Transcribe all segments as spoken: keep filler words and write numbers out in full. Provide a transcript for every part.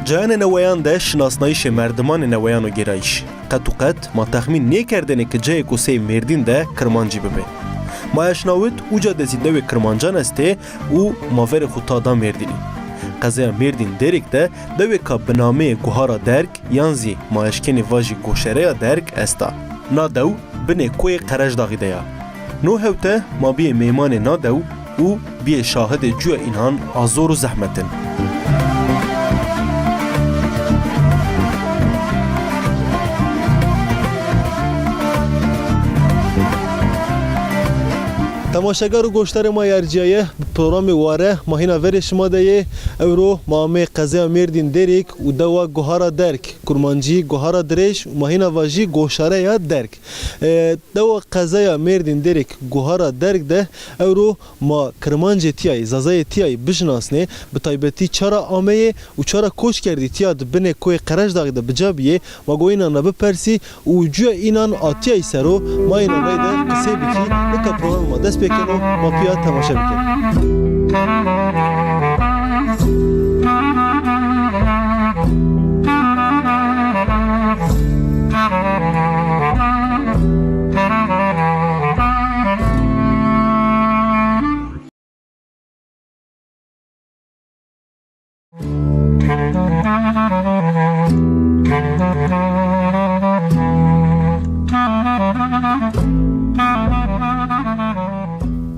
Cayanê neweyan de şinasnayîşê merdimanê neweyan û gêrayîş. Qet û qet ma texmîn nêkerdinê ki cayê ku sey Mêrdîn de Kirmancî bibe. Ma eşnawit ûca de zî dewê Kirmancan estê û ma verê xwe ta da Mêrdînê. Qezeya Mêrdîn Dêrêk de dewêka bi nameyê Guhara Derg yan zî ma eşkenê vajî Goşereya Derg esta. Na dew binê koyê Qerejdaxî de ya. No hewte ma biyê mêmanê na dew û biyê şahidê cuya înan a zor û zehmet in. Temaşegar û goşdarê ma yerciyaye bi programê Ware ma hîna verê şima de yê. Ewro ma amê qezeya Mêrdîn Dêrîk û dewa Guhara Derg, kurmancî Guhara Dirêj û ma hîna va jî Goşareya Derg. E, dewa qezeya Mêrdîn Dêrêk Guhara Derg de ewro ma Kirmancê tiyayî, Zazayê tiyayî bijinasnê, bi taybetî çara ameyê û çara koç kerdî tiya di binê koyê Qerejdaxî de bi ca biyê, ma go înan re bipersî û cuya înan a tiyayî ser o, ma înan reyde qisê bikî, nika programê ma dest pê keno, ma piya temaşe bikin.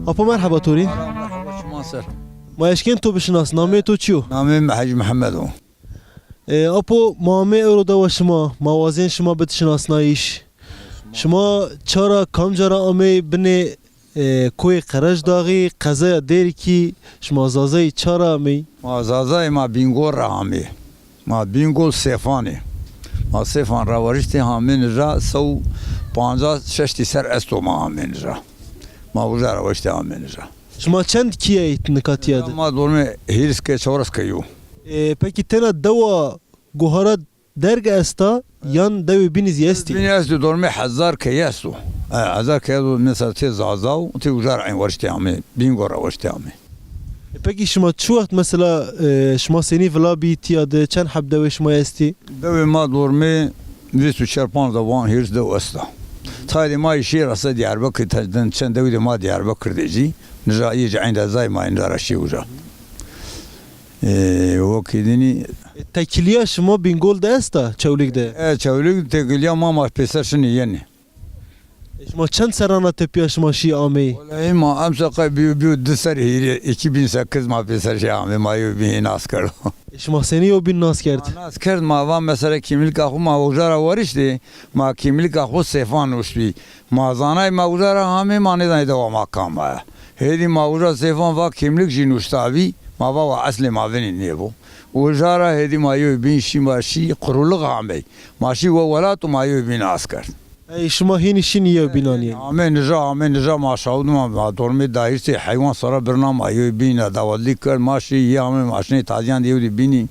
Apo merheba Torî. Merheba, merheba, çiman ser. Ma eşkên to bişinas, namê to çi yo? Namê min Hecî Mihemed o. E, apo, ma amê ewro dewa şima, ma wazên şima bit şinasnayîş. Şima çara kamca ra amey binê, e, koyê Qerejdaxî, qezeya Dêrikî, şima Zazayî çara amey? Ma Zazayê ma Bîngol ra amê. Ma Bîngol Sêfanê. Ma Sêfan ra weriştê hamê nija sew panca şeştî ser esto ma amê nija. Ma uca ra weriştê amê nija. Şima çend kiyeyî nika tiya de? Ma dormê hîris ke çewres ke yo. E, pekî tena dewa Guhara Derg esta yan dewê bînî zî estî? Bînî estî dormê hezar keye esto. E, hezar keye do mesela tê Zaza û tê uca ra eyn weriştê amê. Bîngol ra weriştê amê. E, pekî şima çi wext mesela, e, şima senî vila bî tiya de çend heb dewê şima estî? Dewê ma dormê vîst û çar panzdeh wan hêrs dew esta. Tayê de ma îşê rase Diyarbekir, te-, çend dewî de ma Diyarbekir de jî. Nija yê ji eynda zay ma ênda ra şê uca. Ê, wekî dinî. E, tekiliya şima Bîngol de esta, Çewlîg de? E, Çewlîg tekiliya ma, ma pêser şinê yenê. E, şima çend serana tepiya şima şî ameyî? Wele ma emsa qey bîyo, bîyo du ser hîrê, iki bin sekiz ma pêser şî amê, ma yo bîn nas kerd. E, şima senî yo bîn nas kerd? Ma nas kerd, ma va mesela kîmlika xwe ma uca ra weriştê, ma kîmlika xwe Sêfan nuştbî. Ma zanay ma uca ra amê, ma nêzanê dewa ma kam a. Hêdî ma uca Sêfan va kîmlik jî nuştabî, ma va wa eslê ma vinî nêbo. Uca ra hêdî ma yo bîn şî, ma şî Qurulix amey. Ma şî we welat û ma yo bîn nas kerd. Ey, şima hînî şînî yew bînan yên? Amê nija, amê nija ma şawdima, ma dormê dayîrsê heywan sara birna ma yew bîna dawadlî kerd, ma şî yê amê ma şinê taziyan de yew dî bînî.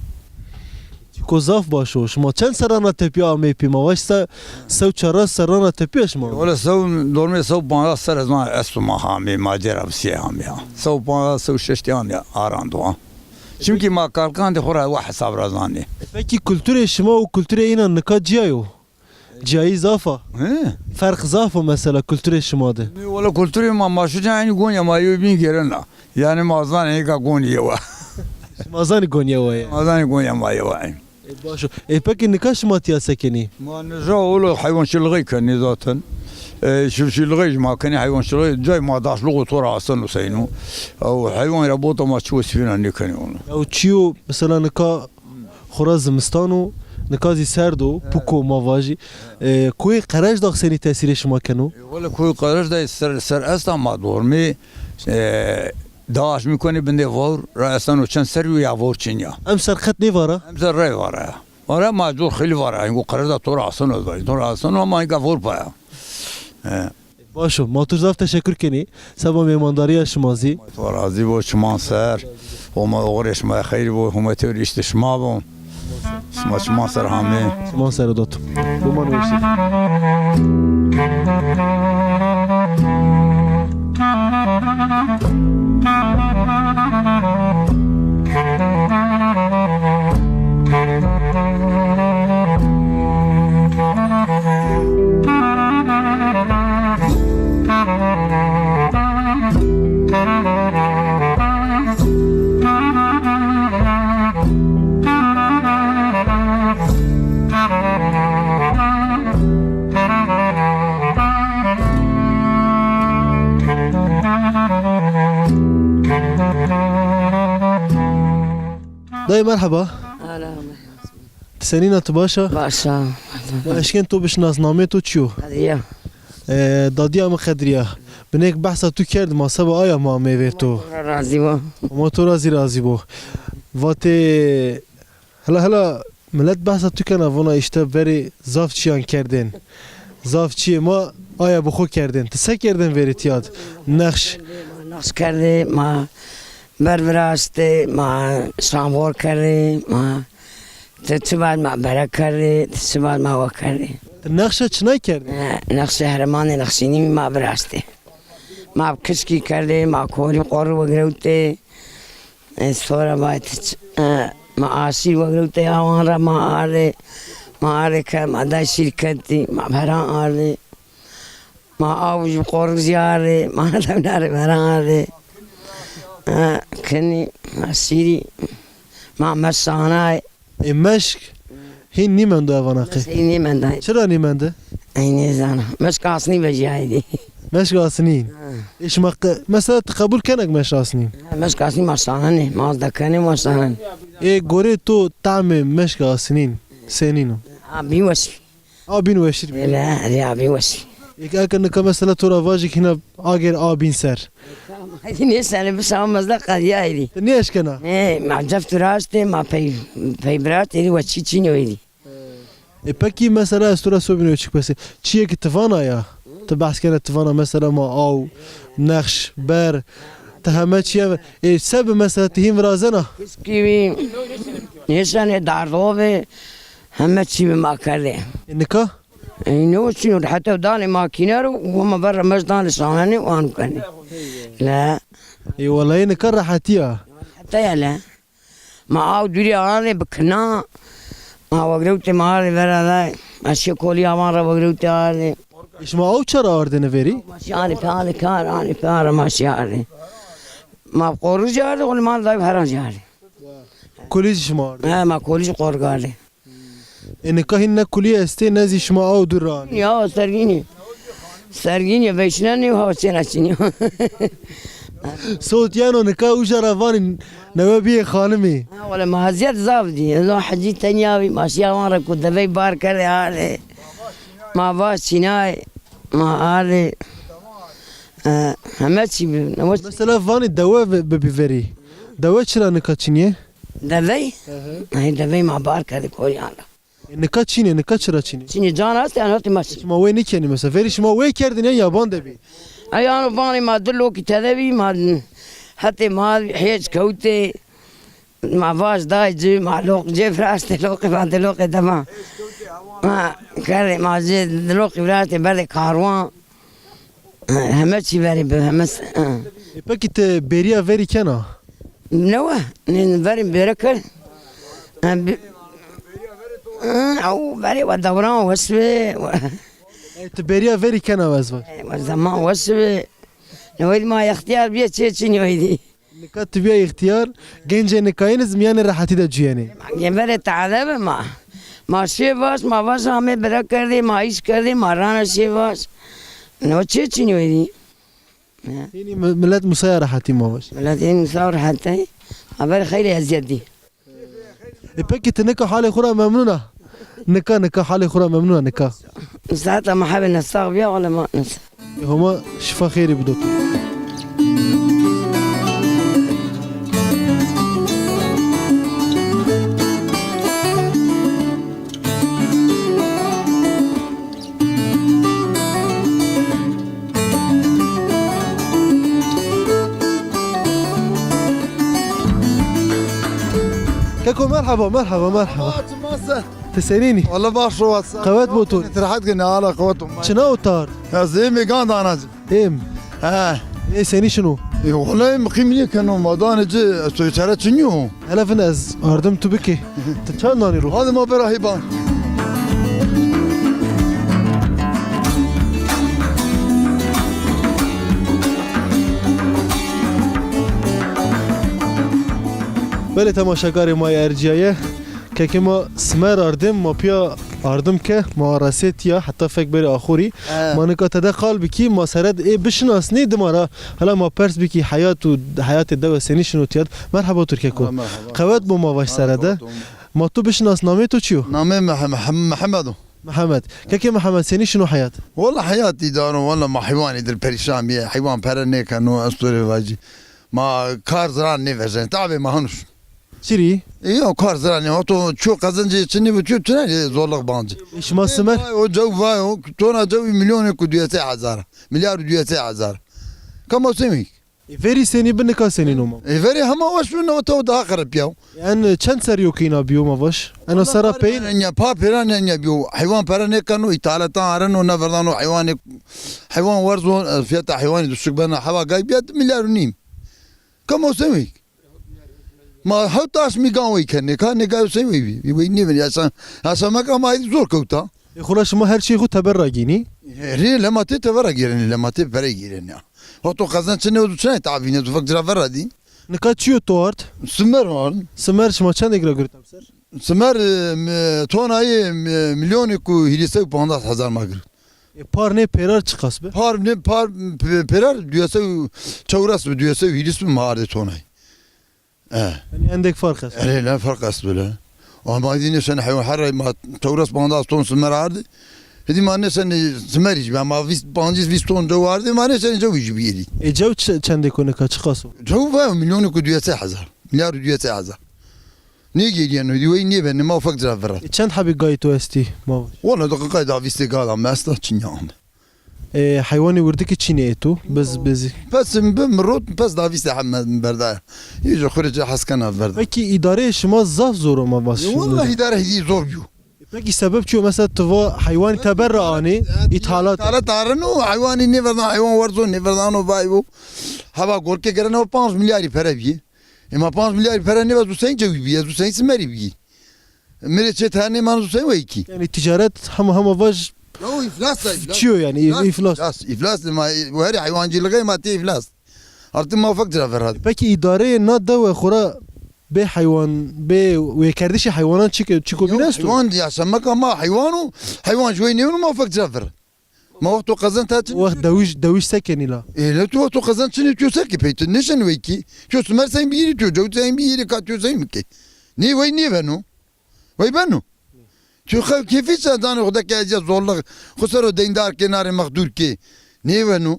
Çiko zaf baş o. Şima çend serana tepiya amê pî ma? Vaş se, sew çara serana tepiya şima? Wele sew dormê sew panzdeh ser ez ma esto ma hamê, ma cera bi siyê hamê ha. Sew panzdeh, sew şeştî an ya arando ha. Çimkî ma kalkan de xwe ra wa hesab ra zanê. Pekî kulturê şima û kulturê înan nika ciya yo? Ciyayî zaf a. He? Ferq zaf o mesela kulturê şima de. Wala kulturê ma, ma şuca eynî gonya ma yo bîn gerena. Yani ma zanê êka gonî yewa. Şima zanî gonya wa ye? Ma zanê gonya ma yewa eyn. E, baş o. E, pekî nika şima tiya sekinî? Ma nija wala heywançilixê kenê zaten. E, çiftçilixê jî ma kenê heywançilixê. Cay ma daşlixo tora Hasan Huseyno. Ew heywan ra bota ma çi wesîfîna nêkenê onu. Ew çi yo mesela nika Xura zimistan o, nika zî serd o, pûk o ma vajî. E, koyê Qerejdax senî tesîrê şima keno? E, wele koyê Qerejdax ser, ser esta ma dormê, e, daş mikonê bindê vawr, ra estano çend serî û ya vawr çinya. Em ser qet nêvara? Em ser rey vara ya. Vara ma cor xêlî vara, hingo Qerejdax tora asano vajî, tora asano ama hinga vawr paya. E. Baş o. Ma tu zaf teşekkür kenî. Seba mêmandariya şima zî. Xwedê razî bo, çiman ser. Homa oxirê şima xeyr bo, hûmetê wî îşte şima bo. Şima çiman ser hamê. Çiman ser dot. Biman weşî. Ê, merheba. Ala, merheba. Ti senîn a, tu baş a? Baş a. Ma eşkên tu bişnas, namê tu çi yo? Qedriya. Ee, dadiya min Qedriya. Binêk behsa tu kerd, ma seba aya ma mêvê tu. Xweda razî bo. Ma tu razî razî bo. Vatê, hela, hela, millet behsa tu kena, vana işte berê zaf çiyan kerdên. Zaf çiyê ma aya bi xwe kerdên. Ti se kerdên verê tiyad? Nexş. Nexş kerdê, ma ber viraştê, ma şanvor kerdê, ma ti çi vat ma bere kerdê, ti çi vat ma we kerdê. Ti nexşa çinay kerdê? He, nexşê herêmanê nexşînî ma viraştê. Ma kişkî kerdê, ma korî qor wegirewtê. Ê, sora vay ti ç-, e, ma aşîr wegirewtê awan re ma ardê, ma ardê ke, ma day şîrketî, ma beran ardê. Ma aw ji qorû jî ardê, ma dewnarê beran ardê. E, kinî, ma şîrî, ma meşanay. Ê, meşk hîn nîmendo evana qê? Meşk hîn nîmendo. Çira nîmende? Ey nêzana. Meşk asnî vejiyayî dî. Meşk asnîn. Ha. Ê, şima qe-, mesela tu qebûl kenek meşk asnîn? Ha, meşk asnîn maşananê. Maz dekenê maşanan. Ê, gorê tu tamê meşk asnîn senîn o? Abîn weş. Abîn weşîr bî. Ele, ele abîn weşî. Ê, eke nika mesela tu ra vajik hîna agêr abîn ser. Hadi ne sene bir şama mazda qadiya êdî. Te nêeşkena? Ne, ma ceft raştê, ma pey, pey birat êdî, we çî çînî êdî. E, pekî mesela ez tu ra sobîno çik pesê. Çiyê ki tivana ya? Tu behs kene tivana mesela ma aw, nexş, ber, tu heme çiye ve. E, se bi mesela tu hîn virazena? Kiskî wî, nêşanê dardove, heme çî bi ma kerdê. E, nika? E, ne o çî, heta danê makîne ro, û ma ver remez danê şanenê û an kenê. Le. E, wela ê nika rehetî ya. Heta ya le. Ma aw dûrî anê bi kina. Ma wegirewtê ma ardê vera de. Ma şê kolî awan re wegirewtê ardê. Şima aw çara ardêne verî? Ma şê anê pe anê kar, anê pe are ma şê ardê. Ma qorû jî ardê, xulî ma dayb heran jî ardê. Kolî jî şima ardê? He, ma kolî jî qor gardê. Ê, nika hîn ne kulî estê, ne zî şima aw dûr ra anî. Ya, sergînî. Sergînî, veyşinenî, ha, çêna çinî. Sot yeno nika uca ra vanî newe biyê xanimî. Ha, wele ma eziyet zaf dî. Ez o hecî tenya bî, ma şiya wan re ku devey bar kerdê hale. Ma va çînay, ma hale. E, heme çî bi. Mesela vanî dewe ve-, bibî verî. Dewe çira nika çinî ye? Devey? Hı hı. Ay, devey ma bar kerdî kolyan ra. E, nika çînê, nika çira çînê? Çînê can hastê, an hatî ma çî. Şima wê nikenî mesela. Verî şima wê kerdin ya yaban de bî? Ay, ano vanê ma di lokî tede bî, ma hetê ma hêç kewtê, ma vaş day ci, ma loq cê viraştê loqê, ma di loqê de ma. Ma kerdê ma cê di loqî viraştê berdê karwan. Heme çî verê bi, heme s-, ha. E, pekî te bêriya verî kena? Ne we, ne verê bêre kir. Ha, bi-, ha, ew verê we dewran wes be. E, tu bêriya verî kena wez ve? E, we zeman wes be. Ne we ma extiyar biye çê çînî wê dî. Nika tu biya îxtiyar, gencê nikayîn ji miyanê rehetî de cuyenê. Geverê tade be ma. Ma şê vaş, ma vaş amê bire kerdê, ma îş kerdê, ma rana şê vaş. No çê çînî wê dî. Hînî mi-, millet musaya rehetî ma vaş. Millet hîn musaya rehetî. Haber xeyrê eziyet dî. E, pekî tu nika halê xwe ra memnûn a? Nika, nika halê xwe ra memnûn a nika? Saeta me hebe nesax biya, wele ma nesax. E, Homa şifa xêrê bido tu. Keko, merhaba, merhaba, merhaba. Masa. Ti senînî? Wala baş ro, wat. Qewet bo tu. Ti rehet gene, ala qewet bo. Çina o tar? Ya zê mêgan dana. Êm. He. Ê senî şino? Ê, wala êm qîm niye keno, madanê ci, ez to çare çinyo. Hele fin ez ardim tu bike. Tu çand nanî ro? Hadi ma bera hêban. Belê temaşekarê ma yê erciyaye. Kekê ma simer ardim, ma piya Ardim ke ma resê tiya heta fek berê axurî. He. Ma nika te de qal bikî, ma sere ê bişinasnî, dima ra hela ma pers bikî heyat û heyatê dewe senî şino tiya de. Merheba Tirkeko. Ha, merheba. Qewet bo ma vaş sere de. Merheba, tamam. Ma tu bişinas, namê to çi yo? Namê Meh-, Meh-, Mihemed o. Mihemed. Kekê Mihemed, senî şino heyat? Wala heyat îdare, wala ma heywanê dir perîşan bîye. Heywan pere nêkeno, ez to rê vajî. Ma kar ziran nêvejen. Tabê ma hanu şin. Çirî? E, ya kar ziran ya. To ço qezencê çinî bu, ço tune zorluk bancı. E, şima simer? Vay, o cew vay, o tona cew milyonê ku duyesê hezar. Milyar û duyesê hezar. Kama semî. E, verî senî bi nika senî noma? E, verî hema weş bû, ne to daha xerep ya. Yani çend serî yo kîna biyo ma vaş? Ena sera peyin? Enya pa pêran enya biyo. Heywan pere nêkeno, îthalatan areno, ne verdano heywanê, heywan werzo, e, fiyata heywanê duşuk bena heva gay biya milyar û nîm. Kama semî. Ma hewt taş mîgan wey kenê, ka nêga wey bî. Wey nêbin, yaşa, yaşa me ka ma zor kewta. E, xula şima her çî xu teber ra gînî? E, rê lema tê teber ra gîrenî, lema tê pere gîrenî ya. Wexto qezenc çinê û çinay tavîne, tu fek cira ver ra dî. Nika çi yo to ard? Simer ard. Simer şima çendek ra girt emser? Simer, e, me, tonayê, me, milyonê ku hîrî sey û panzdeh hezar ma girt. E, par nê pêrar çiqas bi? Par nê, par, p-, pêrar duyesey û çewres bi, duyesey û hîris bi ma ardê tonayê. E. Yani endek fark est. Erê, ne fark est bile. Ama dî nêşen heywan her ay ma çewres panzdeh ton simer ardê. Hidî ma nêşen simer jî, ma vîst, pancîs vîst ton cew ardê, ma nêşen cew jî biyerî. E, cew ç-, çendek o nika, çiqas o? Cew va milyonê ku duyesey hezar. Milyar û duyesey hezar. Nêgêriyeno, dî wey nêbene, ma ufak cira vira. E, çend hebî gayê to estî, ma? Wala daqiqayê da vîstê gala me esta, çinya ame. E, heywanê wirdikî çînê ê tu, biz, biz. Pesim bi mirot, pes da vîstê heme berdaya. Yê ji xurê ci hez kena verda. Pekî îdareyê şima zaf zor o ma vas. E, wala îdare hîdî zor biyo. E, pekî sebeb çi yo? Mesela tu va heywanî teber ra anê, îthalat. Îthalat arin û heywanî nêverdan, heywan werzo nêverdano vay bo. Heva golkê gerene o panc milyarî pere biye. Ema panc milyar pere nêva, zu seyîn cewî bî, zu seyîn simerî bî. Mirê çê tane man zu seyîn weyî kî. Yani ticaret hema hema vaj. Ya o iflas da, iflas. Çi yo yani, iflas. Iflas, iflas de ma, bu her hayvancılığı ma tê iflas. Artık ma ufak cira verhat. Peki îdareyê na dewe xura bê heywan, bê wêkerdişê heywanan çi ke-, çi ko bîne esto? Heywan ya semeka ma heywan û heywan ji wey nêwin ma ufak cira ver. Ma wexto qezen ta çi? Wext dewiş, dewiş sekenî la. Ê, le tu wexto qezen çinê tu sekî peytî. Nişen wekî. Tu simer sen bîrî, tu cewt sen bîrî, ka tu sen bikî. Nê wey nêveno. Wey beno. Tu xew kêfî sen zanî xwe deke ez ya zorluk. Xwe ser o deyndar kê, narê mexdûr kê. Nêveno.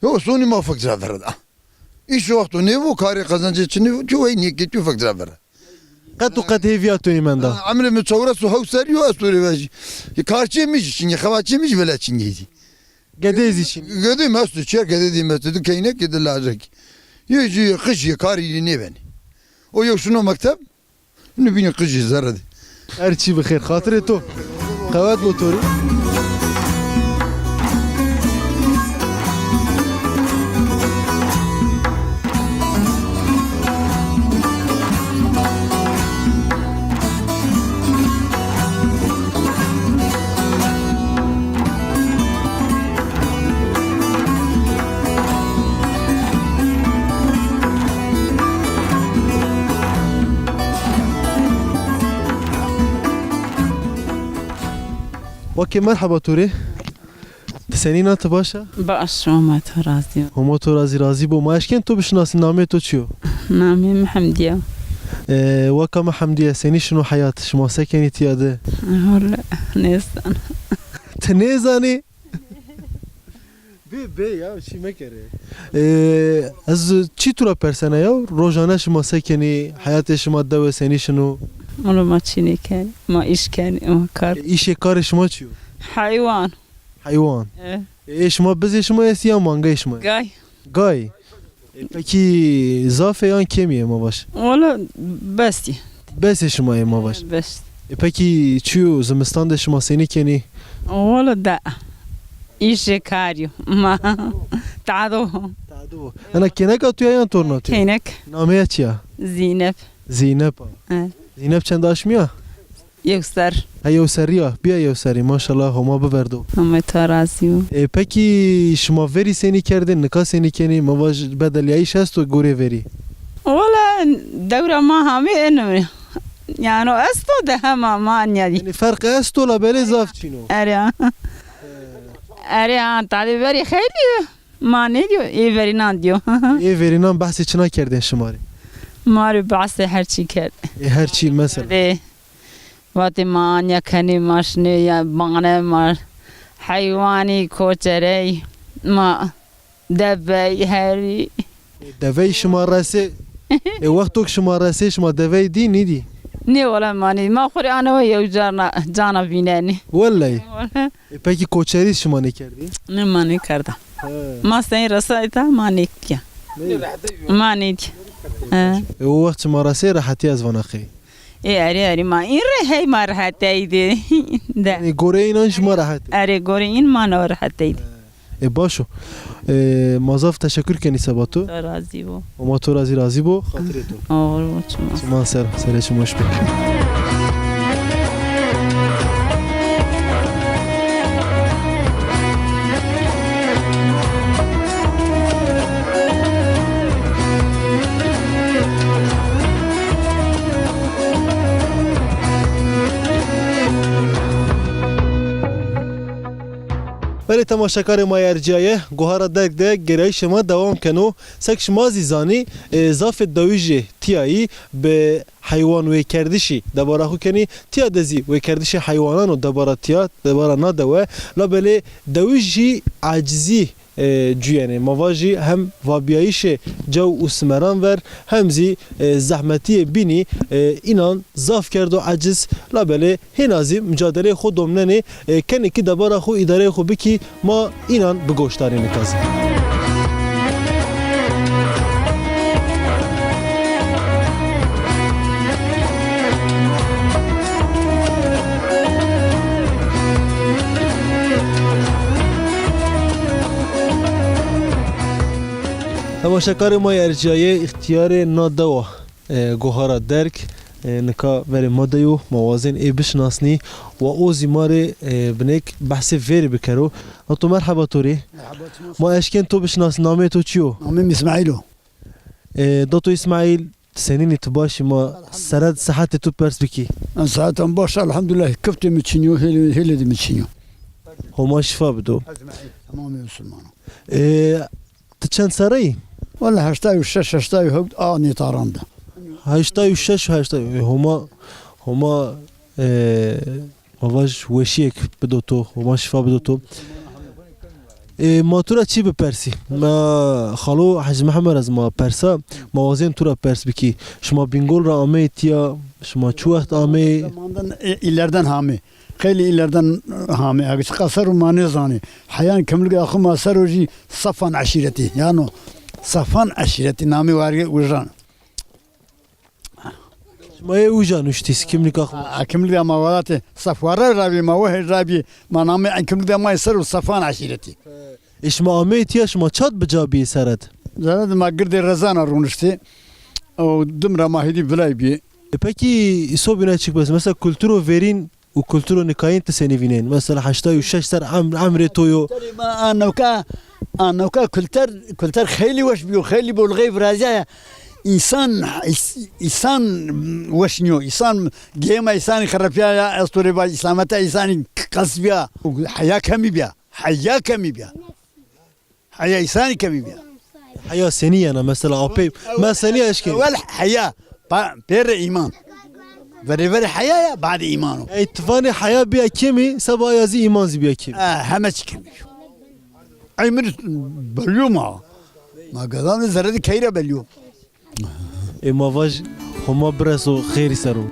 Yo, sonî ma fik cira vere da. Îş wexto nêvo, karê qezencê çi nêvo, tu wey nêkê, tu fik cira vere. Qet û qet hêviya tu nîmenda. Ha, emrê min çewres û hewt serî yo, ez tu rê vejî. Karçiyê min jî çingê, xevaçiyê min jî vele çingê jî. Gedê zî çingê. Gedê mestu, çiya gedê dî mestu, di keynekê di lajek. Yê jî qij yê karî nêbenê. O yew şino mekteb, nû bînî qijî zerre dî. Her çî bi xêr. Xatirê to. Qewet bo to rê. Wekî merheba to rê. Ti senî na, ti baş a? Baş, Homa to razî. Homa to razî, razî bo. Ma eşkên to bişinasî, namê to çi yo? Namê min Hemdiye. Ee, weka min Hemdiye, senî şino heyat? Şima se kenî tiya de? Wele, nêzan. Ti nêzanî? Bê, bê ya, şî mekere. Ee, ez çî tu ra persena ya, rojane şima se kenî, heyatê şima dewe senî şino? Wala ma çî nêkenî, ma îş kenî, ma kar. E, îşê karê şima çi yo? Heywan. Heywan. E. Ê, şima bizê şima estî ya mangayê şima? Gay. Gay. E, pekî zaf e yan kêm e, ma baş? Wala bes e. Bes e şima ye, ma baş? Bes. E, pekî çi yo, zimistan de şima senî kenî? Wala da. Îşê karî yo. Ma. Tado. Tado. Ena kêneka tu ya yan torna tu? Kênek. Nameya çi ya? Zînep. Zînep a. E. Zînep çend aşmî ya? Yew ser. He, yew serî ya. Biya yew serî. Maşallah, Homa biverdo. Homa to razî bo. E, pekî şima verî senî kerdin, nika senî kenî? Ma vaj bedeliyayîş esto gorê verî? Wala dewra ma hamî eno. Yano esto de hema manya dî. Yanî ferq esto la belê zaf çîno. Erê ha. Erê ha, tadê verî xeylî yo. Ma nêdiyo, ê verînan diyo. Ê verînan behsê çi nakerdên şima rê? Ma rê behsê her çî kerd. Ê her çî mesela. Dê. Vatê ma anya kenê ma şinê ya bane ma heywanî koçerey ma devey herî. Devey şima resê, e, wextok şima resê şima devey dî nîdî? Nê wele ma nî. Ma xurê anewe yew carna, cana vînenî. Wellay. Wele. E, pekî koçerî şima nêkerdî? Ne ma nêkerda. He. Ma seyî resayta ma nêkiya. Ne? Ma nêkiya. He. E, o wext şima resê rehetî ez vana qey. Ê, erê, erê, ma în rê hey ma rehetey de. De. Yanî goreyê înan ji ma rehet e. Erê, goreyê în ma ne rehetey de. Ê, baş o. Ê, ma zaf teşekkür kenî seba to. To razî bo. Homa to razî razî bo. Xatirê to. Oxir bo çima. Çiman ser, serê çima şpe. Belê temaşekarê ma yê erciyayê, Guhara Derg de gêrayîşê ma dewam keno. Sek şima zî zanî, e, zafê dewî jî tiyayî bi heywan wêkerdişî debara xwe kenî. Tiya de zî wêkerdişê heywanan û debara tiya, debara na dewe. Labelê dewî jî acizî e, cuyenê. Ma va jî hem vabiyayîşê cew û simeran ver, hem zî, e, zehmetiyê bînî, e, înan zaf kerdo eciz, labelê hêna zî micadeleyê xwe domnenê, e, kenekî debara xwe îdareyê xwe bikî, ma înan bi goşdarî nika zî. Temaşekarê ma yê erciyayê, îxtiyarê na dewa, e, Guhara Derg, e, nika verê ma de yo, ma wazên ê bişinasnî, wa o zî ma rê, e, binêk behsê vêrê bikero. Na to merheba to rê. Merheba, çima Ma eşkên to bişinasnî, namê to çi yo? Namê min Îsmaîl o. E, Dato Îsmaîl, senînî tu baş î, ma sere sihetê tu pers bikî. Ez sihetan baş, elhamdulillah, keftê min çinyo, hêlê, hêlê de min çinyo. Homa şifa bido. Tamamê misilmano. E, tu çend serre yî? Wele heştay û şeş, heştay û hewt a nêtaran de. Heştay û şeş, heştay, e, Homa, Homa, e, Homa ji weşiyek bido to, Homa şifa bido to. Ê, ma tu ra çi bipersî? Ma xalo Hecî Mihemed ez ma persa, ma wazên tu ra pers bikî. Şima Bîngol ra ameyê tiya, şima çi wext ameyê? Zamandan, e, ilerden hamê. Xeylî ilerden hamê. Ege çiqa ser û ma nêzanê. Heyan kimlik axu ma ser û jî Safan eşîretî. Yano Safan eşîretî namê wargê wijan. Şima yê wija nuştî, kimlika xwe? A, kimlika ma welatê Safwara rabî, ma wehê rabî, ma namê en kimlika ma yê ser û Safan eşîretî. Ê şima ameyê tiya, şima çat bi ca bîyê seret? Seret ma girdê Rezana rûniştê. O dimra ma hêdî vilay bîyê. E pekî îso bîne çik bes? Mesela kulturo verîn û kulturo nikayîn ti senî vînên? Mesela heştay û şeş ser em-, emrê to yo. Kulturê me a newka, a newka kultur, kultur xeylî weş bîyo, xeylî bolxeyî viraziya ya. Însan, îs-, însan weş nîyo. Însan gêma însanî xerepiyaya, estorê ba îslameta însanî qesbiya. Heya kemî biya. Heya kemî biya. Heya îsanî kemî biya. Heya senî yena mesela apê, me senî eşkê? Ewel heya, pa-, pêre îman. Verê verê heya ya, badê îman o. Ey, tivanê heya biya kemî, seba ya zî îman zî biya kemî. E, heme çi kemî. Ey min beliyo ma. Ma gadan zerre de keyre beliyo. Ê ma vaj, Homa bireso xêrî ser o.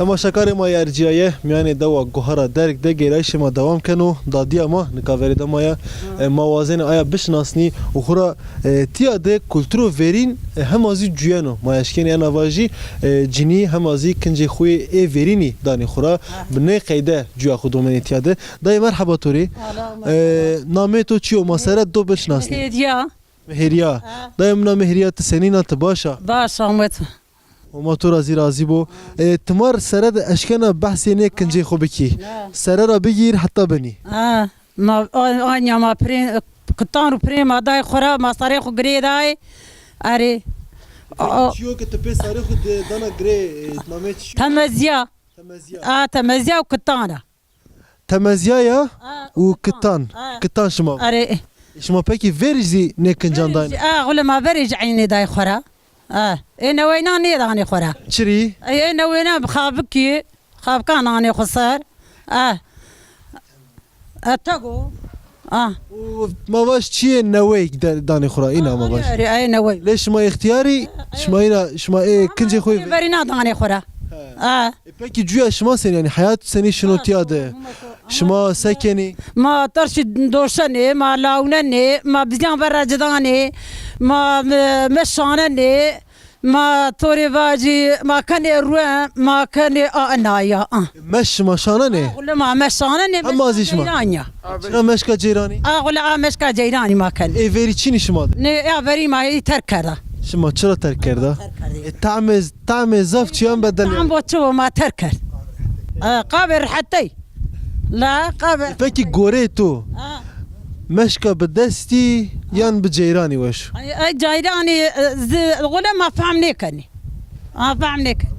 Temaşekarê ma yê erciyayê, miyanê dewa Guhara Derg de gêrayîşê ma dewam keno, dadiya ma nika verê de ma ye. E, ma wazêne aya bişinasnî û xura, e, tiya de kulturo verîn, e, hema zî cuyeno. Ma eşkenê ena vajî, e, cinî hema zî kincê xwe ê verînî danê xura. Bi nê qeyde cuya xwe domenê tiya de. Dayê merheba to rê. Ala, e, merheba. Namê to çi yo? Ma sere do bişinasnî. Hêdiya. Mihêriya. Ha. Dayê min a Mihêriya, tu senî na, tu baş a? Baş a, Homa to razî razî bo. E, tu mar sere de eşkena behsê nê kincê xwe bikî. Ha. Sere ra bigîr heta binî. Ha. Ma, a-, anya ma pirê, kitan û pirê ma dayê xwe ra, ma sarê xwe girê dayê. Erê. A, a. Çiyo ke tu pê sarê xwe de dana girê, e, namê çi? Temeziya. Temeziya. A, temeziya û kitan ra. Temeziya ya û kitan. Kitan şima. Erê. Şima pekî verî zî nê kincan dayne? A, xule ma verê ji eynê dayê xwe ra. A, ê neweyna nê danê xwe ra. Çirî? Ê, ê neweyna bi xabikî, xabika nanê xwe ser. A. A, tego. A. Û ma vaj çiyê neweyk de, danê xwe ra, îna ma vaj. Erê, ê neweyk. Lê şima îxtiyarî, şima îna, şima ê kincê xwe. Verî na danê xwe ra. He. A. E, pekî cuya şima senî, yanî heyat senî şino tiya de? Şima se kenî? Ma terşî doşenê, ma lawnenê, ma biziyan vera cidanê, ma me, meşanenê, ma torê vacî, ma kenê ruem, ma kenê a enaya. A. Meş şima şanenê? A, xule ma meşanenê. Hema zî şima? Çira meşka ceyranî? A, xule a meşka ceyranî ma kenê. Ê verî çinî şima de? Nê, ya verî ma ê terk kerda. Şima çira terk kerda? Terk kerdê. E, tamê Tamê zaf çiyan bedel. Tam bo çi bo ma terk kerd. E, qabê rehetey. La, qabê. E, pekî goreyê to, ha, meşka bi destî yan bi ceyranî weş? Ay, ay, ceyranî, e, zi, xule ma fehm nêkenî. Ma fehm nêkenî.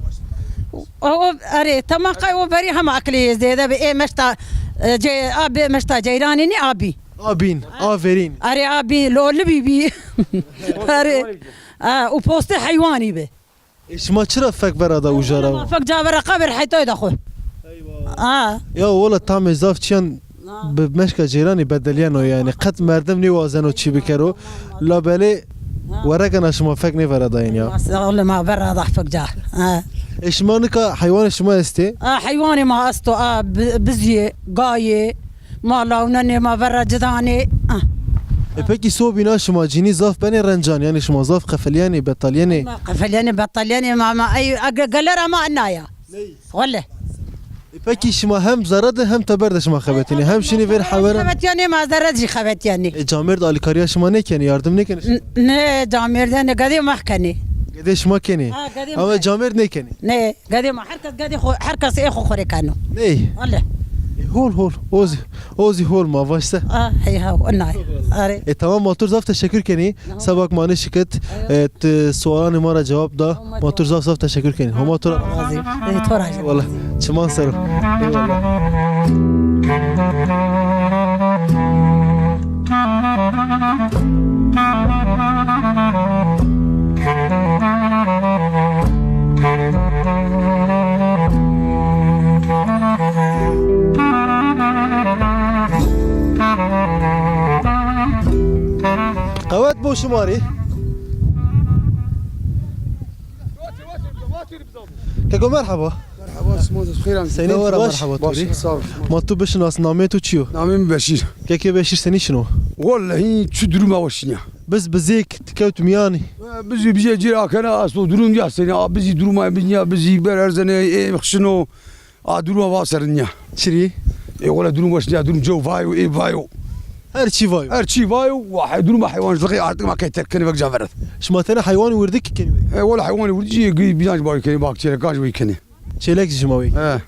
O, o, erê, tema qey o verî hema eklê zêde bi ê meşta, e, ce-, a bê meşta ceyranî nî abî. Abîn, averîn. Erê abî, lolibî bî. Erê. A, û postê heywanî bi. Ê, şima çira fek vera da ujara? Ma fek ca vera qabir heytay da xwe. Eywa. Ha. Ya wala tamê zaf çiyan bi meşka ceyranî bedeliyeno yani. Qet merdim nêwazeno çi bikero. Labelê werekena şima fek nê vera dayên ya. Mas, oğlum, ma vera da fek ca. Ha. Ê, şima nika heywanê şima estê? Ha, heywanê ma esto, ha, bi-, biziyê, gayê. Ma lawnenê, ma vera cidanê. Ah. E, pekî sobîna şima cînî zaf benê rencan, yanî şima zaf qefeliyenê, betalyenê? Ma qefeliyenê, betalyenê, ma, ma, ey, ege-, gelera ma ena ya. Ney? Wele. E, pekî şima hem zere de hem teber de şima xebetînê, hem şinî vêr hewere? Xebetiyenê, ma zere jî xebetiyenê. E, camêrd alîkariya şima nêkenê, yardim nêkenê şima? N-, ne, camêrd ne, gedê ma kenê. Gedê şima kenê? Ha, gedê ma. Ama camêrd nêkenê? Ne. Gedê ma, her kes gedê xwe, her kes ê xwe xurê keno. Ney? Wele. E, hol, hol. O zî, o zî hol ma, vaşse. Ah, hey ha, o nay. Are. E, tamam, ma tu zaf teşekkür kenî. Tamam. Sabak mane şikit. Evet. E, tu sualanê ma ra cevap da. Tamam. Ma tu zaf zaf teşekkür kenî. Homa tu ra. Razî. E, tu ra. Wala. Çiman ser o. Eyvallah. Qewet bo şima rê. Keko merhaba. Merhaba, sima de xêran. Senî, tu baş? Merhaba, tu rî. Baş, sağ ol. Ma tu bişinas, namê tu çi yo? Namê min Beşîr. Kekê Beşîr, senî şino? Wallahî çi duruma weş niya. Biz bizêk dikewt miyanî. Bizî bijê cîra kena, ez to durum ya senî, a bizî duruma min ya, bizî ber erzene, ê xişino. A duruma va serin ya. Çirî? Ê wala durum weş niya, durum cew vayo, ê vayo. Her çî vayo. Her çî vayo, wa he-, duruma heywancılığı artık ma key terk kenê vek ca veret. Şima tene heywanî wirdî kî kenî wê? E, wala heywanî wirdî jî gî bînan jî bayo kenê, bak çêlek jî kenê. Çêlek jî şima wê? He.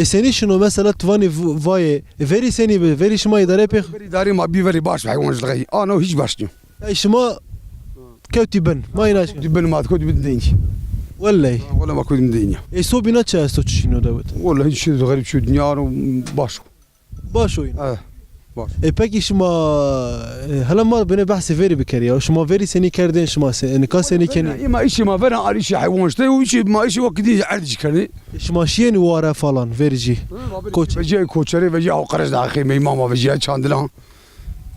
E, senî şino mesela tu vanî v-, vayê, e, verî senî bi, verî şima îdare pê? Verî darê ma bî verî baş heywancılığı. Ano hiç baş niyo. E, şima kewtî bin, ma îna. Kewtî bin ma, kewtî bin deyîn. Welley. Wala ma kewtî bin deyîn ya. E, sobîna çi esto, çi şino dewet? Wala hiç şey, xerîb çi, dinya ano baş. Baş oyun. Evet. Baş. E, pekî şima, e, hela ma binê behsê verî bikerî ya. Şima verî senî kerdên, şima se-, nika senî kenî? Ê ma îşê ma vera ar îşê heywan işte, û îşê ma îşê wekî dî erd jî kenî. E, şima şiyên ware falan verî jî? Koç. Vecîya koçerê, vecîya o qerez da xê meyma ma vecîya çandilan.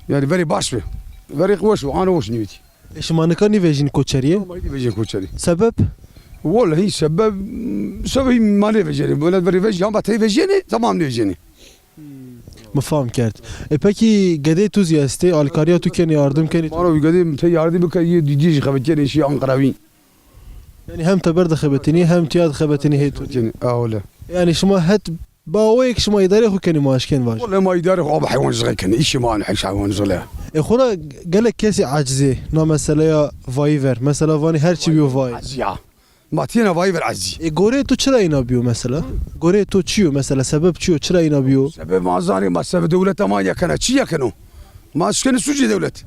Yani verî baş be. Verî weş be, ano weş nîvîtî. E, şima nika nîvejîn koçeriyê? Ma nîvejîn koçerî. Sebep? Wallahî sebeb, sebebî ma nêvejênê. Wele berî vej, yan ba tey vejênê, tamam nêvejênê. Min fam kerd. E pekî gedê tu zî estê, alkariya tu kenî, yardim kenî? Maro wî gedê min te yardim bike, yê dîdî jî xebetenê şî Anqara wî. Yani hem te ber dixebetinî, hem tiya dixebetinî hê tu. Kenî, a wele. Yani şima het baweyek şima îdarê xwe kenî, ma eşkên vaj. Wele ma îdarê xwe abi heywan jixê kenî. Îşê ma an heyş heywan jixê. E xora gelek kesî acizê na meseleya vayî ver. Mesela vanî her çi biyo vayî. Aciya. Ma têna vayî ver ezî. E, gorê tu çira îna biyo mesela? Gorê tu çi yo mesela? Sebeb çi yo? Çira îna biyo? Sebeb ma zanî ma sebeb dewleta ma yekene. Çi yekeno? Ma şikene sûcê dewlet.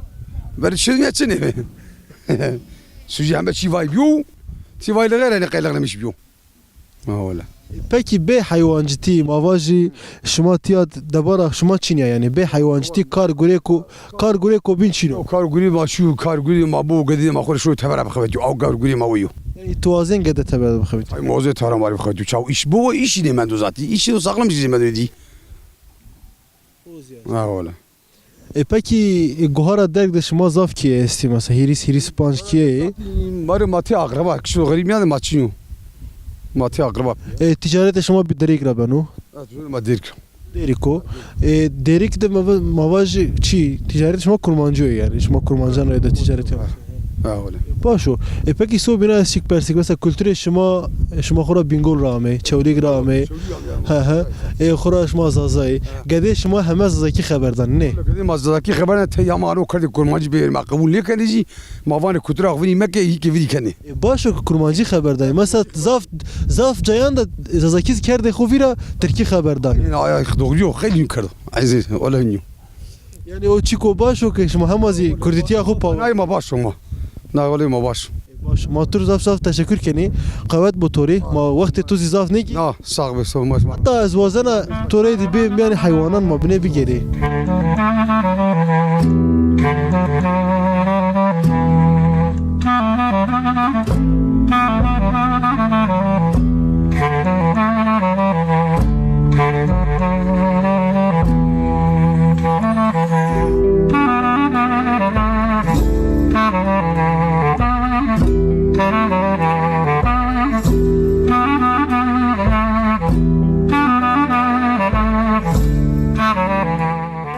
Ber çi ya çi ne? Sûcê heme çi vay biyo. Çi vay li xêre ne qeyleq nemiş biyo. Ha wala. Pekî bê heywancitî, ma vajî şima tiya debara şima çîniya yani bê heywancitî kar gurê ku Kar gurê ko bîn çîno. Kar gurê ma çû, kar gurê ma bû, gedê ma xwe şû tevera bixebetî. Ew kar gurê ma wê yo. Yani tu wazên gede tevera bixebetî. Ay ma wazê tevera marî bixebetî. Çaw îş bû, îşî nê mendo zatî. Îşî o saxlem jî nê mendo dî. Ha wala. E pekî e, guhara derg de şima zaf kiye estî mesela hîrîs hîrîs panc kiye ye. Marê ma tê akraba, kişo xerîb yani ma çîno. Ma tê akraba. E ticaretê şima bi derêk re beno. Ha, ma derg. Dêriko. E, Dêrik de mava, mava jî çi? Ticaret şima kurmancî yo yani. Şima kurmancan re de ticaret ya. Ha, öyle. Baş o. E, peki so bina esik persik. Mesela kulturê şima, e, şima xora Bingol ra ame, Çewlîg ra ame. He he. E, xora şima Zazayê. Gedê şima heme Zazakî xeberdan, ne? Gedê ma Zazakî xeberdan te ya ma alo kerdê kurmancî bê ma qebûl nêkenê jî. Ma vanê kultura xwe vinî meke, hîkê vinî kenê. E, baş o ki kurmancî xeber dayê. Mesela zaf, zaf cayan de Zazakî kerdê xwe vîra tirkî xeber danê. Yine ay doğru yok, xeylî kerdo. Ezîz, wala hînî. Yani o çiko baş o ki şima hema zî kurdîtiya xwe pawa. Nay ma baş o ma. Na wala ma baş. Baş. Ma tu zaf zaf teşekkür kenî. Qewet bo torî. Ma wextê tu zî zaf nêkî. Na, sax be, sax be. Hatta ez wazena torê dî bê miyanê heywanan ma binê bigêrê.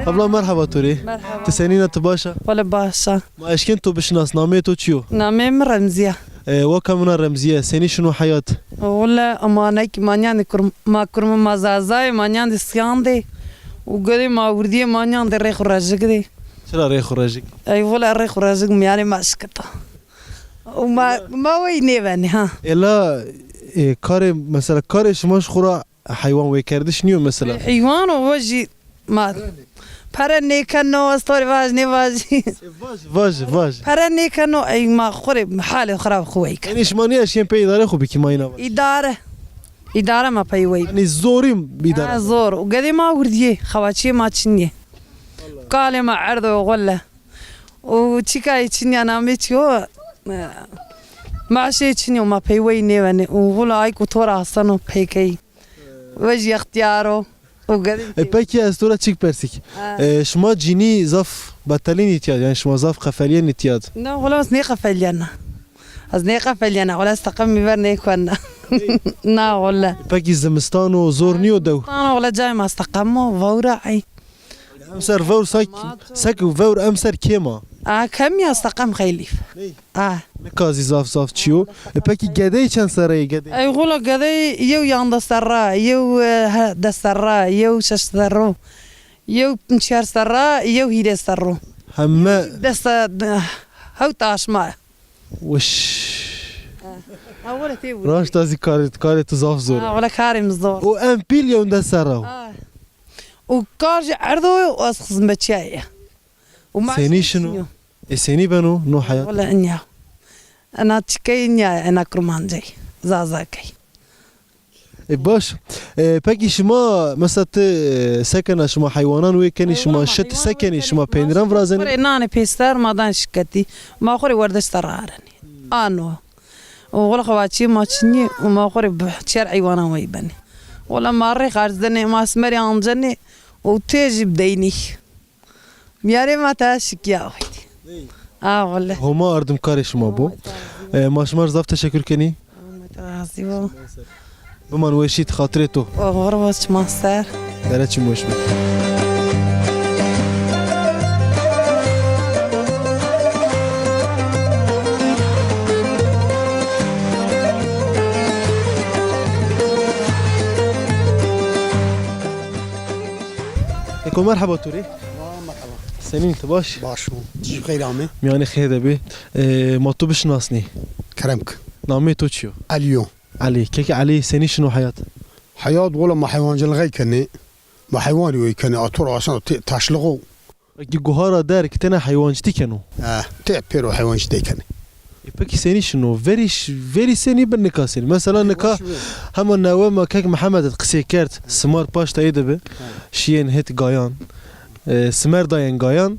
Abla merhaba Turê. Merhaba. Tu senîna, tu başa? Wele başa. Ma eşkên tu bişinas, namê tu çi yo? Namê min Remziye. E, weka min a Remziye, senî şino heyat? Wele amanek manyan de kurm, ma kurm ma Zazayê manyan de siyandê. Û gedê ma wirdiyê manyan de rêx û rejik de. Çira rêx û rejik? Ey wele rêx û rejik miyanê ma şikita. Û ma, ma wey nêvenê ha. Ela e, karê, mesela karê şima ji xwe ra heywan wêkerdiş nîyo mesela? Heywan o we jî ma pere nêkeno, ez torê vaj nêvajî. E, vaj, vaj, vaj. Pere nêkeno, ey ma xwe rê halê xirab xwe wey ken. Yanî şima nî eşkên pê îdare xwe bikî mayîna vaj? Îdare. Îdare ma pey wey. Yanî zorî îdare. Ha, zor. Û gedê ma wirdiyê, xewaçiyê ma çiniyê. Kalê ma erdo wele. Û çîkayê çinya namê çi yo? Maaşê çinyo ma peyweyî nêvenê. Û wila ay ku tora hasteno pêkey. We jî extiyar o. Û gerî. E, peki ez tora çik persik. Ha. E, şima cînî zaf betelîn îtiyad, yani şima zaf qefeliyên îtiyad. Na, wila ez nêqefeliyena. Ez nêqefeliyena, wila ez teqemî ver nêkuenna. Na, wila. Peki zimistan o zor niyo dew? Na, wila cayê ma ez teqem o, vawra ey. Em ser vewr sek, sek vewr em ser kêma. A, kemî ez teqem xeylîf. A. Nika zî zaf zaf çiyo. E, pekî gedey çend serre ye gedey? Ey, xula gedey yew yanzdeh serra, yew, e, he, deh serra, yew şeş serro, yew çar serra, yew hîrê serro. Heme. Dest, e, hewt aşma. Wiş. Ha, wele tê wû. Raşta zî karê, karê tu zaf zor. Ha, wele karê min zor. O em pîl yew deh serra. Ha. Û kar jî erdo ye û ez xizmetçiya ye. Û ma Senî şino? E, senî beno no heyat? Wele inya. Ena çikey inya, ena kurmancey. Zazakey. E, baş. E, pekî şima, mesela ti, e, sekena şima heywanan wê kenî, şima şit sekenî, şima peynîran virazenî? Xurê nanê pêster ma dan şiketî. Ma xurê werdeş te rarenî. Ano. Û wele xewaçiyê ma çinî û ma xurê bi çer heywanan wey benî. Wele ma rê xercdenê, ma simerê ancenê û tê jî bideynî. Miyarê ma te şikiya wî. A wele. Homa ardimkarê şima bû. E, ma şima zaf teşekkür kenî. Tu razî bo. Biman weşî, xatirê to. Oxir bo, çima ser. Dere çim weş be. Eko, merheba tu rê. Merhaba. Senîn, tu baş? Baş bû. Tu jî bi xêr amê. Miyanê xêr de bî. Ee, ma tu bişinasnî? Kerem ki. Namê to çi yo? Elî yo. Elî. Kekê Elî, senî şino heyat? Heyat, wela ma heywancilixê kenê. Ma heywanî wê kenê. Ator asan tê taşlixo. Wekî guhara der ki tena heywancîtî keno. Eh, tê pêro heywancîtî kenê. E, pekî senî şino? Verî ş-, verî senî bi nika senî? Mesela nika hema newe me kek Mihemed qisê kerd, simar paş tayê de bi. Şiyên hêt gayan, e, simer dayên gayan,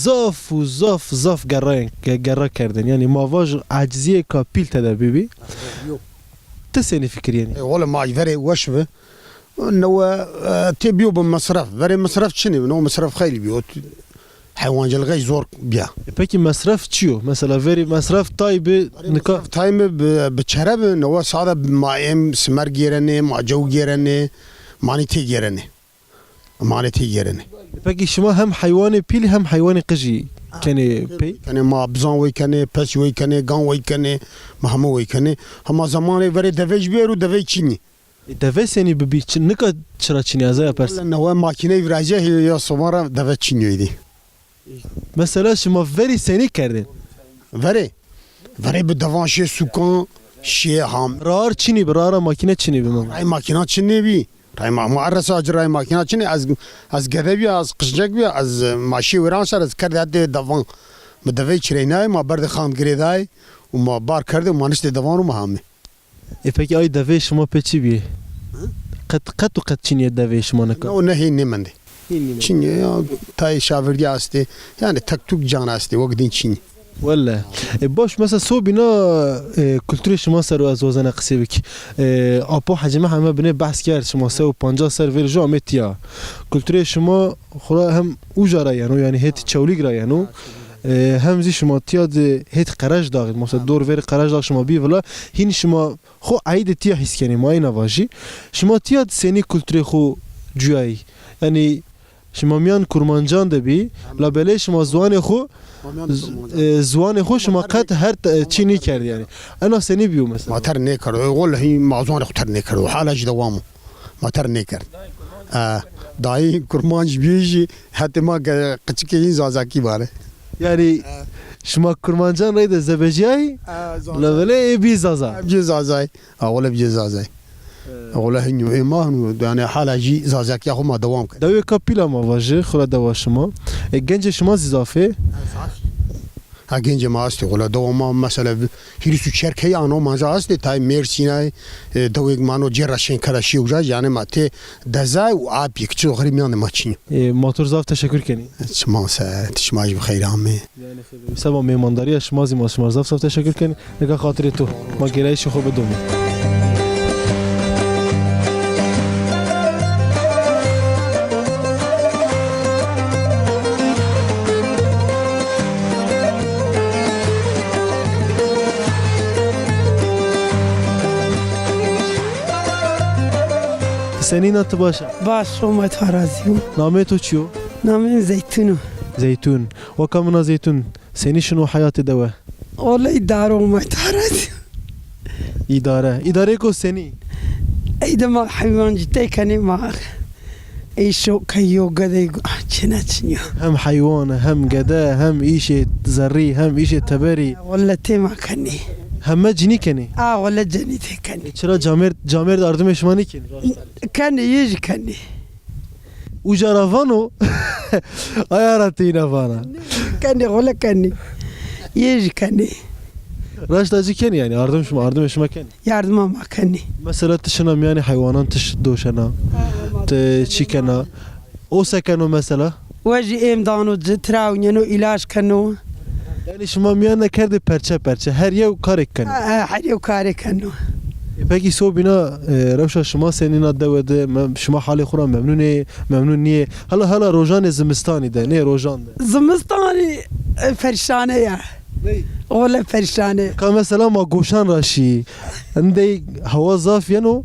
zaf û zaf, zaf gerayên, ge-, gera kerdin. Yanî ma vaj aciziyê ka pîl te de bibî. Yok. Ti senî fikirî yenî? E, wala ma verê weş bi. Newe, e, tê biyo bi mesref. Verê mesref çinê bi. No mesref xeylî biyo. Heywancilixê zor biya. E, pekî mesref çi yo? Mesela verî mesref tay bi nika? Mesref tay mi bi, bi çere bi. Newe sade bi ma êm simer gêrenê, ma cew gêrenê, manî tê gêrenê. Manê tê gêrenê. E, pekî şima hem heywanê pîl hem heywanê qijî kenê pey? Kenê, ma bizan wê kenê, pes wê kenê, gan wê kenê, ma hemû wê kenê. Hema zemanê verê devê jî bêro, devê çinî. E, devê senî bibî, çi-, nika çira çinî, ez aya pers. Wele newe makîneyê virajê heye ya somara deve çinyoydi. Mesela şima verî senî kerdin? Verê. Verê bi devan şê sûkan, şê ham. Rar çinî bi, rara makîne çinî bi min. Ray makîna çinê bî. Ray ma-, ma eresa ci ray makîna çinê. Ez, ez gede bîya, ez qijcek bîya, ez, e, ma şê wêran ser, ez kerdê hetê devan. Bi devê çireynaye, ma berdê xand girêdaye û ma bar kerdê û ma niştê devan û ma hamê. E, pekî ay devê şima pê çi bî? Hı? Qet, qet û qet çinî ye devê şima nika? No, ne hîn nêmendê. Hîn nêmendê. Çinî ye ya, tayê şavirdî astê. Yani tek tuk can astê, wek din çinî. Welle. E, baş, mesela sobîna, e, kulturê şima ser û ez wazena qisê bik. E, Apo Hecî Mihemed binê behs kerd, şima sê û pancas ser vêr ji amê tiya. Kulturê şima xura hem uca ra yeno, yani hêt Çewlîg ra yeno. E, hem zî şima tiya di hêt Qerejdaxê, mesela dor vêr Qerejdax şima bî vila, hîn şima xo eydê tiya hîs kenê, ma êna vajî. Şima tiya di senî kulturê xo cuyayî? Yani şima miyan kurmancan de bî, labelê şima ziwanê xo, e, ziwanê xo şima qet her te-, çî nîkerd yani. Ena senî bîyo mesela? Ma ter nêkerd, wellehî ma ziwanê xo ter nêkerd, hala jî dewam o. Ma ter nêkerd. E, dayî kurmanc bî jî hetê ma ge-, qiçikê yîn zazakî bare. Yani şima kurmancan reyde zebeciyayî, e, zaza. Levelê ê bî zaza. E, bî zazay. A, wele bî zazay. E. Wele hinyo ê ma hinu, yani hala jî zazakiya xo ma dewam kir. Dewê ka pîla ma vaji, xura dewa şima. E, gencê şima zî zafê? Ha, gencê ma astê, wele dewa ma mesela hîris û çerkeyî ano ma ja astê, tay Mêrsînay, e, dewêk mano cêra şênkera şî uca, yani ma tê dezay û apî, çi xirî miyan de ma çîn. E, ma tur zaf teşekkür kenî. Çima se, ti şima jî bi xeyr amê. Yani xeyr. Seba mêmandariya şima zî ma şima zaf zaf teşekkür kenî. Nika xatirê tu. Ma gêrayîşê xo bidomî. Senîna, tu baş e? Baş, Homa, tu razî bû. Namê tu çi yo? Namê min Zeytûn o. Zeytûn. Weka min a Zeytûn, senî şino heyatê dewe? Oley daro ma tarat. Îdare. Îdarê ku senî? Ey de ma heywancî tê kenê ma. Ey şoke yo gede, ah, çine çinyo. Hem heywan e, hem gede, hem îşê zerrî, hem îşê teberî. Welle tê ma kenê. Heme cinî kenê? A, welle cinî tê kenê. Çira camêrd, camêrd ardimê şima nîkenî? Kenê, yê jî kenê. Uca ra vano, aya ra teyna vana. Kenê, xole kenê. Yê jî kenê. Raşta jî kenê yani, ardim şima, ardim şima kenê. Yardima ma kenê. Mesela ti şina miyanê heywanan ti ş-, doşena, ti çi kena. O se keno mesela? We jî êm dano, tira ewniyeno, îlaç keno. Yani şima miyan nekerdê perçe perçe, her yew karek keno. Ha, ha, her yew karek keno. E, pekî sobîna, e, rewşa şima senîna dewe de, me-, şima halê xwe ra memnûn ê, memnûn niyê? Hala, hala rojanê zimistanî de, nê rojan de? Zimistanî, e, perîşane ya. Wele perîşan e. Ka mesela ma goşan ra şî. Hindê hewa zaf yeno,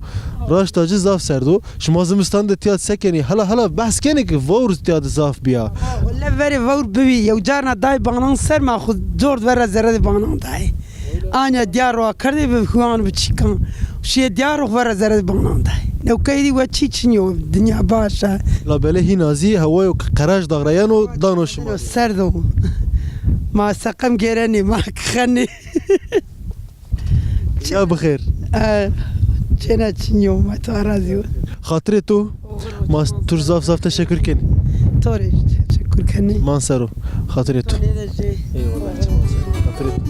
raşta jî zaf serd o. Şima zimistan de tiya sekenî. Hala hala behs kenê ki vawr tiya de zaf biya. Wele verê vawr bibî. Yew carna dayê banan ser ma xwe cor vera zere de banan dayê. Anya diyar wa kerdê bi huwan bi çikan. Şiye diyar xwe vera zere de banan dayê. Newkeyî dî we çî çin yo, dinya baş e. Labelê hîna zî hewayo ki Qerejdax re yeno dano şima. Serd o. Ma seqem gerenê, ma kixenê. Ya bi xêr. E, çêna çinyo, ma tu arazî. Xatirê tu, ma tu zaf zaf teşekkür kenî. To rê jî teşekkür kenî. Man ser o. Xatirê tu. Eyvallah. Xatirê tu.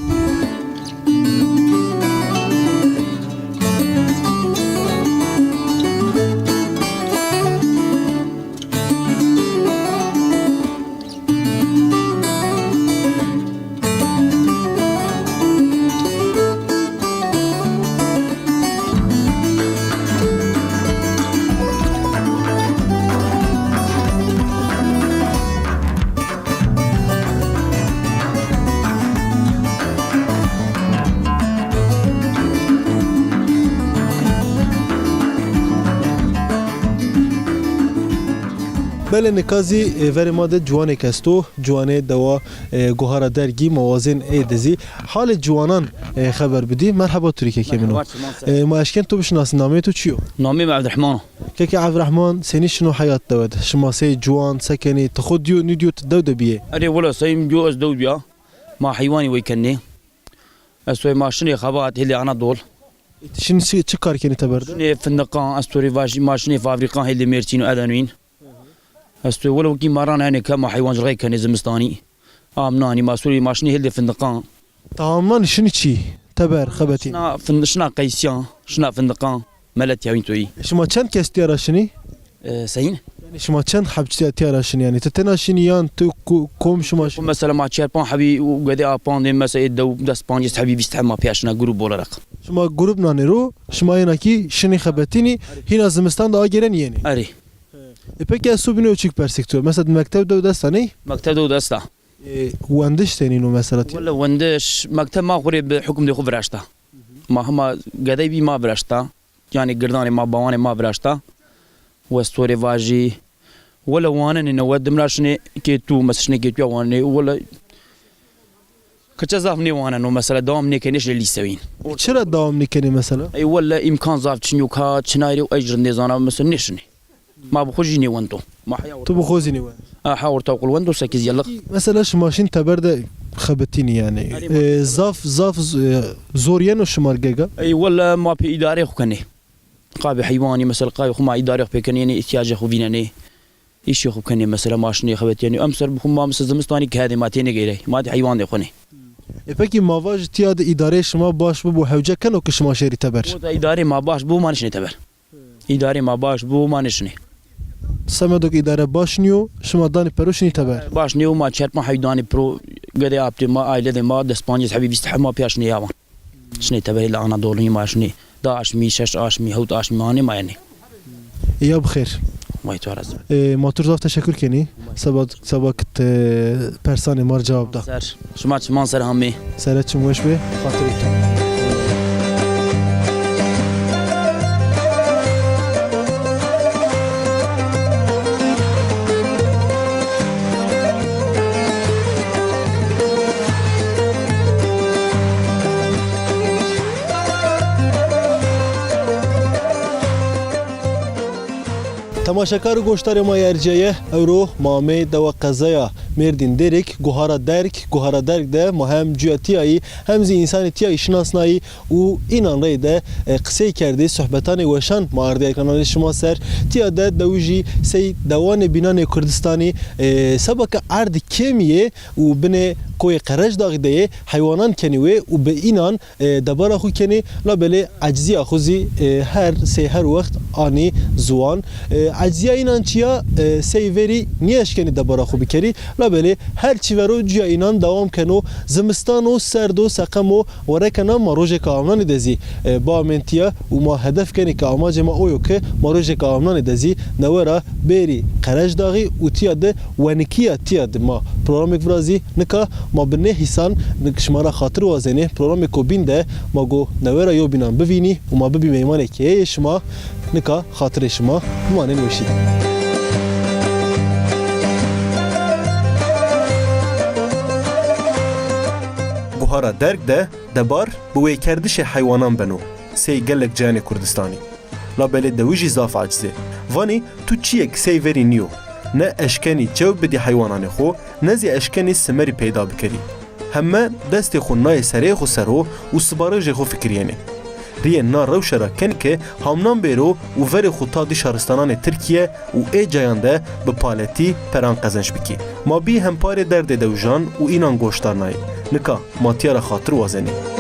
Belê nika zî, e, verê ma de ciwanek esto, ciwanê dewa, e, Guhara Dergî, ma wazên ê de zî halê ciwanan, e, xeber bidî. Merheba tu rê kekê min o. Merheba, çiman ser. E, ma eşken tu bişinasî, namê tu çi yo? Namê min Evdirehman o. Kekê Evdirehman, senî şino heyat dewe de? Şima sey ciwan, se kenî, tu xwe diyo, nîdiyo, tu dew de biyê? Erê wela seyim diyo ez dew biya. Ma heywanî wey kenê. Ez soy maşinê xebat hêlê Anadol. Şin çi, çi kar kenî teber de? Şinê findiqan, ez to rê vajî maşinê fabrîkan hêlê Mêrsîn û Edenwîn. Ez to wele wekî maran hene ke ma heywancilxê kenê zimistanî. Amnanî, ma sorî maşinê hêlê findiqan. Tamam, şinî çi? Teber, xebetî. Şina find-, şina qeysiyan, şina findiqan, melet yawîn toyî. Şima çend kes tiya ra şinî? E, seyîn? Yanî şima çend heb tiya, tiya ra şinî yanî? Tu tena şinî yan tu ku-, kom şima şinî? Mesela ma çer panc hebî û gedê a pandê mesela ê dew des pancês hebî vîst heb ma pêya şina grup olarak. Şima grup nanê ro, şima yena kî şinî xebetînî, hîna zimistan de agêrenî yenî? Erê. E, peki ez tu bîne û çik persik tu? Mesela di mekteb de û desta ney? Mekteb de û desta. E, wendiş tenîno mesela tiya? Wele wendiş, mekteb ma xurê bi hukm de xu viraşta. Ma hema gedey bî ma viraşta. Yanî girdanê ma, bawanê ma viraşta. Westorê vajî. Wele wanenê ne we dimra şinê kê tu, mesela şinê kê tu ya wanenê. Wele Kiçe zaf nêwaneno, mesela, dewam nêkenê ji lîsewîn. Çira dewam nêkenê mesela? Ey welle îmkan zaf çin yo ka çinayê û ey ji rindê zana, mesela, nêşinê. Ma bi xwe jî nêwendo. Ma heya Tu bi xwe zî nêwend. Ha, ha, ortaokul wendo sekiz yıllık. Mesela şima şîn teber de xebitînî yani. Erê, ma Ee, zaf, zaf z-, e, zor yeno şima gega? Ey welle ma pê îdarê xwe kenê. Qabê heywanî, mesela, qabê xwe ma îdarê xwe pê kenê, yani ihtiyacê xwe vînenê. Îşê xwe kenê, mesela, maşinê xebetî, yanî em ser bi xwe ma, mesela, zimistanî kehedê ma têne gêrey, ma dê heywan dê xwenê. E, pekî ma va ji tiya de îdareyê şima baş bibo, hewce keno ki şima şêrî teber? O da îdarê ma baş bû, ma nişinê teber. Îdarê ma baş bû, ma nişinê. Semedo ki îdare baş niyo, şima danî pero şinî teber? Baş niyo, ma çerpan heydanî pro, gedê aptê ma, aile de ma, des pancês hebî, vîst heb ma piya şinê yawan. Şinê teberê li Anadoluyê ma şinê. Da aşmî, şeş aşmî, hewt aşmî ma anê ma yenê. Ya bi xêr. Vay tu razı. Ee, ma tu zaf teşekkür kenî. Seba, seba kit, e, persanê mar cevap da. Ser. Şima çiman ser hamî. Sere çim weş be. Xatirê tu. Temaşekar û goştarê ma yê erciyayê, ewro ma amê dewa qezaya Mêrdîn Dêrik, Guhara Derg, Guhara Derg de ma hem cuya tiyayî, hem zî însanê tiyayî şinasnayî û înan rey de, e, qisey kerdê, sohbetanê weşan ma ardiye ekrananê şima ser. Tiya de dewijî sey dewanê bînanê Kurdistanî, e, seba ke erd kêmî yê û binê koyê Qerejdaxî de yê, heywanan kenî wê û bi înan, e, debara xwe kenê, labelê eciziya xwe zî, e, her sey her wext anî ziwan. E, eciziya înan çiya, e, sey verî nîeşkenî debara xwe bikerî, labelê her çi vero cuya înan dewam keno, zimistan o, serd o, seqem o, were kena ma rojeka avnanê de zî, e, biamên tiya û ma hedef kenê ke amacê ma o yo ke ma rojeka avnanê de zî newe ra bêrî Qerejdaxî û tiya de wenikiya tiya de ma programek virazî nika Ma bi nê hîsan nik şima re xatir wazênê programê ku bîn de ma got newera yo bînan bivînî û ma bibî meymanê keyeyê şima, nika xatirê şima bimanên weşî de. Buhara derg de debar bi wêkerdişê heywanan beno, sey gelek cayê Kurdistanî. Labelê dewijî zaf aciz e. Vanî tu çiyek sey verî nîyo. Ne eşkenî çew bidî heywananê xwe, ne zî eşkenî simerî peyda bikerî. Heme destê xwe nayê sereyê xwe ser o û sibarêjê xwe fikiriyênê. Riyê na rewşe ra kenî ke hamnan bêro û verê xwe ta dî şaristananê Tirkiye û ê cayan de bi paletî peran qezenç bikî. Ma bî hemparê derdê dewijan û înan goşdar nayê. Nika ma tiya ra xatir wazenê.